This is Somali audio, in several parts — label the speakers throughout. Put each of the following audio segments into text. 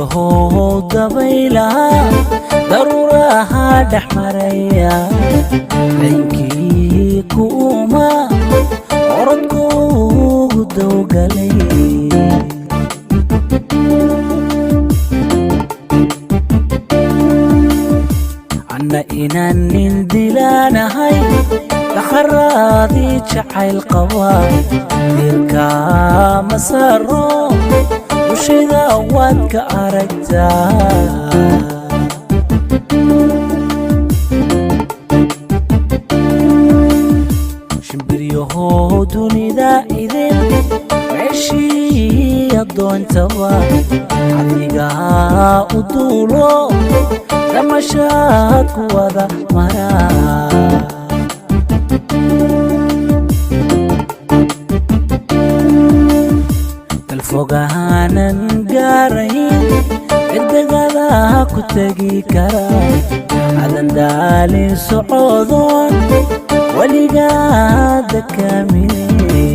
Speaker 1: Shimbiryahow dabaylaha daruuraha dhex maraya, caynkii kuuma orodkuugu dowgalay. Anna inaan nin dilaanahay, dakharaadii jacayl qaba, diirka ma saaro, dushayda waad ka aragtaa. Shimbiryahow dunida idin meeshii addoontaba adigaa u duulo, damashaad ku wada maraa. Dalfogaanan gaarayn, degdegada ku tegi kara, adan daalin socodoon weligaada kaamine.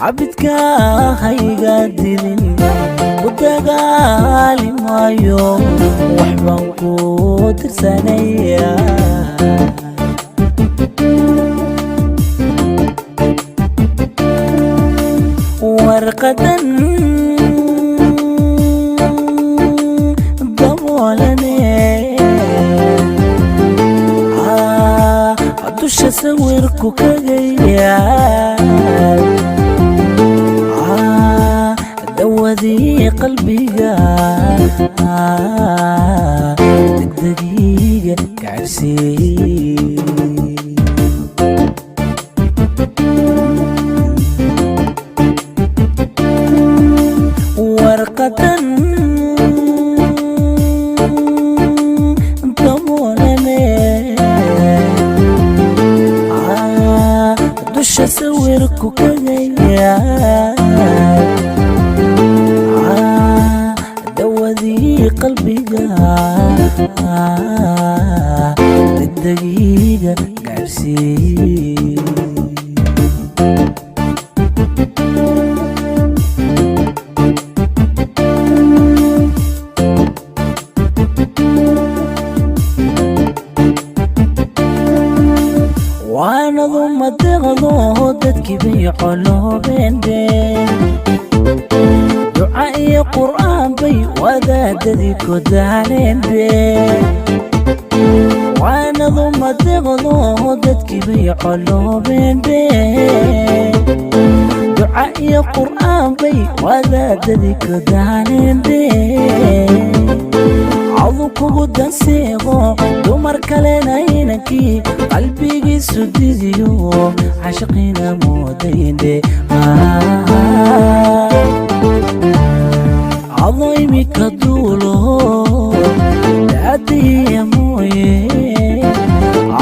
Speaker 1: Cabidka hayga dilin, ku dagaali maayo, waxbaan ku tirsanaya. Warqadan daboolane dusha sawirku kaga yaal, dawadii qalbiga degdegiga gaadhsiiy. Warqadan daboolane dusha sawirku kaga yaal, dawadii qalbiga degdegiga gaadhsiiy. Waanadu madeeqdo, dadkii bay coloobeen, duca iyo qur'aan bay wadaadadii ku daaleen. Waanadu madeeqdo, dadkii bay coloobeen, duca iyo qur'aan bay wadaadadii ku daaleen. Cadu kugu danseego, dumar kalena inankii qalbigiisu didiyo, cashaqiina moodayndhe. Ado imika duulo daadiya mooye,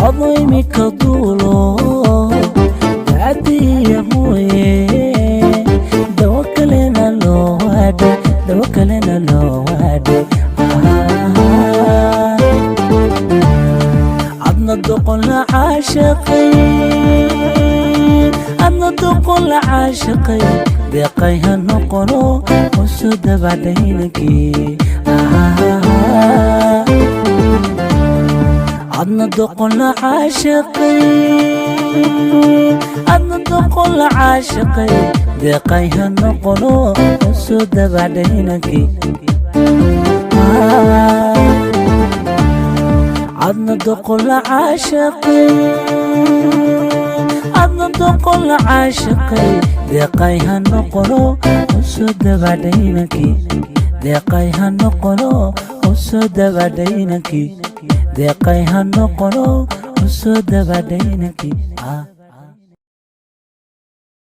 Speaker 1: ado imika duulo daadiya mooye, dawo kalena loo waadhe, dawo kalena loo waadhe. Adna doqon la caashaqay, adna doqon la caashaqay, deeqay ha noqono usoo dabacdhaynankii. Adna doqon la caashaqay, adna doqon la caashaqay, deeqay ha noqono usoo dabacdhaynankii. Adna doqon la caashaqay, adna doqon la caashaqay, deeqay ha noqono usoo dabacdhaynankii, deeqay ha noqono usoo dabacdhaynankii, deeqay ha noqono usoo dabacdhaynankii.